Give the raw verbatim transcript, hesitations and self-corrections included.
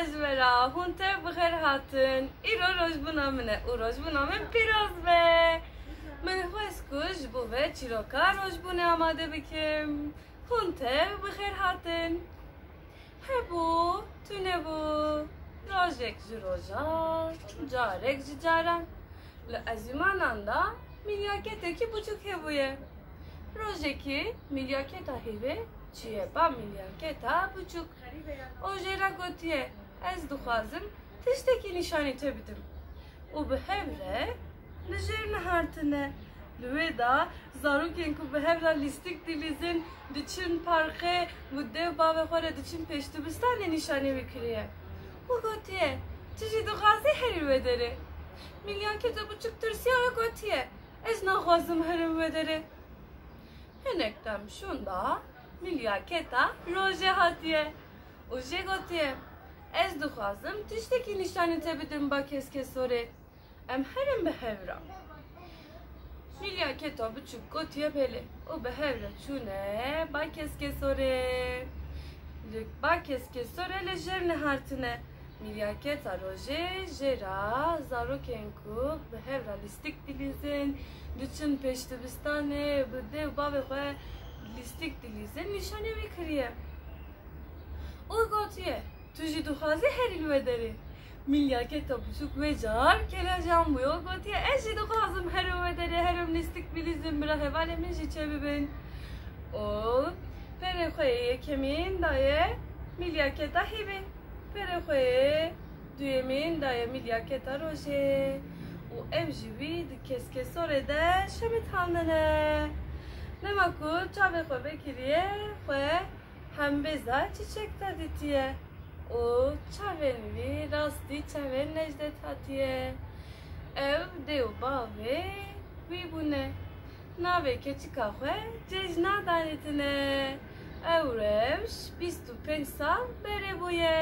Ji we re, hûn tev bi xêr hatin. Îro rojbûna min e û rojbûna min pîroz be. Min xwest ku ji bo ve çîroka rojbûnê amade bikim. Hûn tev bi xêr hatin. Hebû, tune bû. Rojek ji rojan, carek ji caran. Li ezîmanan de milyaketekî biçûk hebûye. Rojekî milyaketa hêvê çûye ba milyaketa biçûk. Û jê re gotiye, ez dixwazim tiştekî nîşanî te bidim. Û bi hev re li jêr nehartine. Li wê de zarokên ku bi hev re lîstik dilîzin, diçin parkê û dê û bavê xwe re diçin pêşdibistanê nîşanî wî kiriye. Û gotiye, tu jî dixwazî herî wê derê? Milyaketa biçûk tirsiya û gotiye, ez naxwazim herim wê derê. Hinek dem şûnda milyaketa rojê hatiye û jê gotiye, ez dixwazim tiştekî nîşanî te bidim ba keskesorê. Em herin bi hev re. Milyaketa biçûk gotiye belê û bi hev re çûne ba keskesorê. Li ba keskesorê li jêr nehartine. Milyaketa rojê jê re zarokên ku bi hev re lîstik dilîzin, diçin pêşdibistanê, bi dê û bavê xwe lîstik dilîzin, nîşanî wî kiriye. Û gotiye, tu jî dixwazî herî li wê derê? Milyaketa biçûk wê car kelecan bûye û gotiye, ez jî dixwazim herim wê derê, herim lîstik bilîzim, bira hevalê min jî çêbibin. Û perê xwe yê yekemîn daye milyaketa hîvê. Perê xwe yê duyemîn daye milyaketa rojê. Û ev jî wî di keskesorê de şemitandine. Dema ku çavê xwe vekiriye xwe, hembêza çiçek te dîtiye û çavên wî rastî çavên Necdet hatiye. Ew dê û bavê wî bûne. Navê keçika xwe Cejna danîtine. Ew rewş bîst û pênc sal berê bûye.